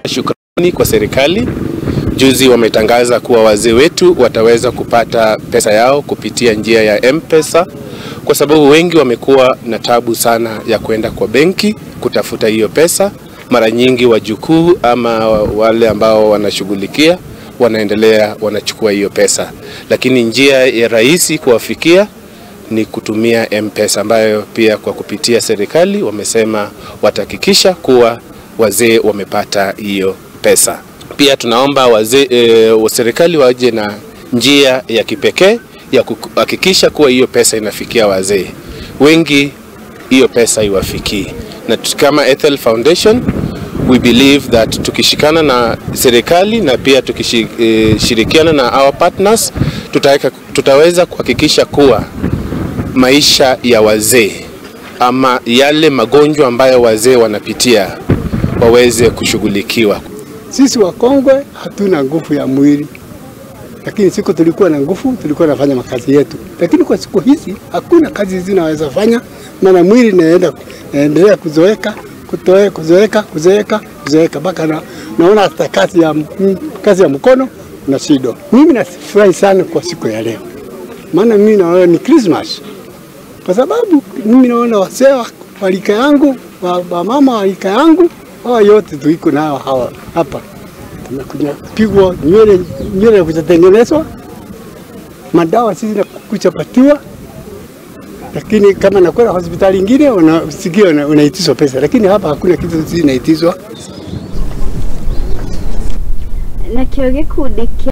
Shukrani kwa serikali. Juzi wametangaza kuwa wazee wetu wataweza kupata pesa yao kupitia njia ya M-Pesa, kwa sababu wengi wamekuwa na tabu sana ya kwenda kwa benki kutafuta hiyo pesa. Mara nyingi wajukuu ama wale ambao wanashughulikia wanaendelea wanachukua hiyo pesa, lakini njia ya rahisi kuwafikia ni kutumia M-Pesa, ambayo pia kwa kupitia serikali wamesema watahakikisha kuwa wazee wamepata hiyo pesa. Pia tunaomba wazee wa serikali waje na njia ya kipekee ya kuhakikisha kuwa hiyo pesa inafikia wazee wengi, hiyo pesa iwafikie. Na kama Ethel Foundation we believe that tukishikana na serikali na pia tukishirikiana na our partners tutaweza kuhakikisha kuwa maisha ya wazee ama yale magonjwa ambayo wazee wanapitia waweze kushughulikiwa. Sisi wakongwe hatuna nguvu ya mwili, lakini siku tulikuwa na nguvu tulikuwa nafanya makazi yetu, lakini kwa siku hizi hakuna kazi zinaweza fanya, maana mwili inaendelea kuzoeka, kuzoeka mpaka naona hata kazi ya mkono na shida. Mimi nafurahi sana kwa siku ya leo, maana mimi naona ni Christmas, kwa sababu mimi naona wazee wa rika yangu, wa mama wa rika yangu, hawa yote tuiko nao hawa hapa. Tumekuja pigwa nywele kutengenezwa, madawa sisi na kuchapatiwa, lakini kama nakwenda hospitali nyingine unasikia unaitishwa pesa, lakini hapa hakuna kitu sisi naitishwa. Na kio gikundi.